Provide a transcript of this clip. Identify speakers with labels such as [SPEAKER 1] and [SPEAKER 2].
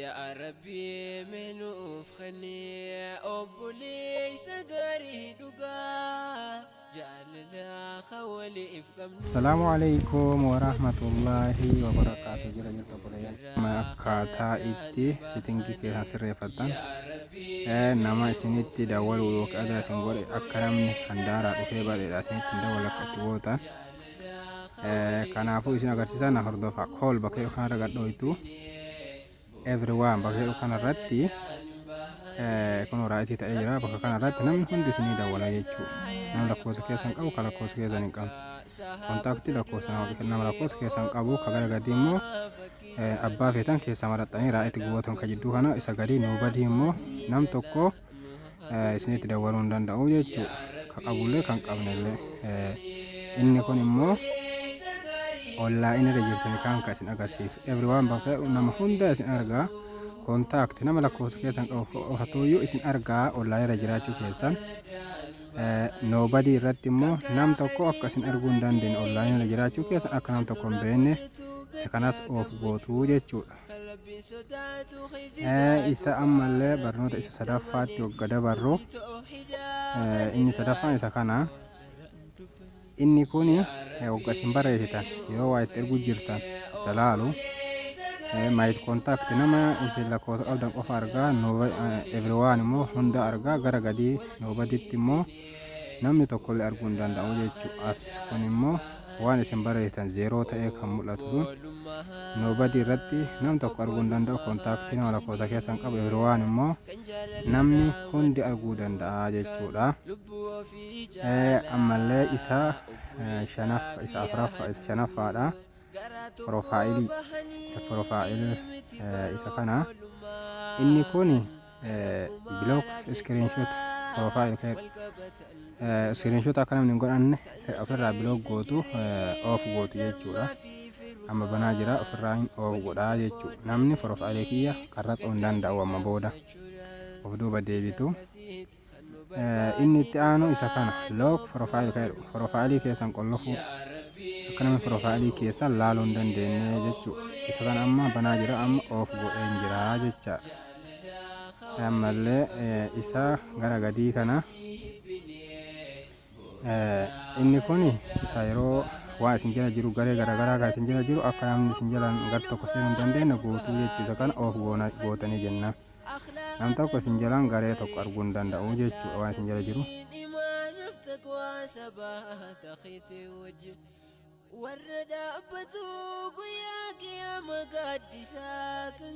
[SPEAKER 1] Yaa Rabbi mee nuuf kenni obboleessa gaarii dhugaa jaalala ka waliif qabnu.
[SPEAKER 2] Assalaamu alaikum warahmatullaahi wabarakaatu. Jira jirtu obboleeyyan? Akkaataa itti setting keessan sirreeffattan, nama isinitti dawwalu yookiin adaa isin godhe akka namni handaaraa dhufee bareedha isinitti hin dawwalu akka itti gootan kanaafuu isin agarsiisaa, na hordofa. Call bakka jedhu kanarra gadhooytu. Everyone bakka jedhu kanarratti kun right ta'ee jira. Bakka kanarratti namni hundi isinii dawwala jechuu, nama lakkoofsa keessan qabu, ka lakkoofsa keessan hin qabne. Contact lakkoofsa nama lakkoofsa keessan qabu. Ka gara gadii immoo abbaa feetan keessa maraxxanii right gootan. Ka jidduu kana isa gadii nobody immoo nam tokko isinitti dawwaluu hin danda'u jechuu, ka qabullee kan qabnellee. Inni kun immoo online irra jirtani kan ka isin agarsiisa. Everyone bakka nama hunda isin argaa. Contact nama lakkoofsa keessan qabu qofatuyyuu isin argaa online irra jiraachuu keessan. Nobody irratti immoo nam tokko akka isin arguu hin dandeenye, online irra jiraachuu keessan akka nam tokko hin beekne, isa kanas off gootuu jechuudha. Isa ammallee barnoota isa sadaffaatti wagga dabarru, inni sadaffaan isa kana. Inni kun wagga isin barreessitan, yeroo waa itti erguu jirtan isa laalu. My contact nama isin lakkoofsa qabdan qofa argaa. Everyone immoo hunda argaa. Gara gadii nobodytti immoo namni tokkollee arguu hin danda'u jechuudha. As kun immoo waan isin barreessitan zero ta'ee kan mul'atu sun nobody irratti nam tokko arguu hin danda'u. Contact nama lakkoofsa keessan qabu. Everyone immoo namni hundi arguu danda'a jechuudha. Ammallee isa shanaffa, isa afuraffa, isa shanaffaadha. Profile, isa profile isa kana. Inni kun block screenshot profile, screenshot akka namni hin godhanne ofirraa block gootu, off gootu jechuudha. Amma banaa jira, ofirraa hin off godhaa jechuudha. Namni profile kiyya qarratsuu hin danda'u amma booda. Of duuba deebitu. Inni itti aanu isa kana, lock profile kan jedhu, profile keessan qollofuu, akka namni profile keessan laaluu hin dandeenye jechuudha. Isa kana amma banaa jira, amma off godheen jira jecha. Ammallee isa gara gadii kana, inni kun isa yeroo waa isin jala jiru, garee garaagaraa kan isin jala jiru, akka namni isin jalaan gar tokko seenuu hin dandeenye guutuu jechuu. Isa kana off gootanii jenna. Nam tokko isin jalaan garee tokko arguu hin danda'u jechuudha waan isin jala jiru.
[SPEAKER 1] Warra dhaabbatu guyyaa qiyaama gaaddisaa kan.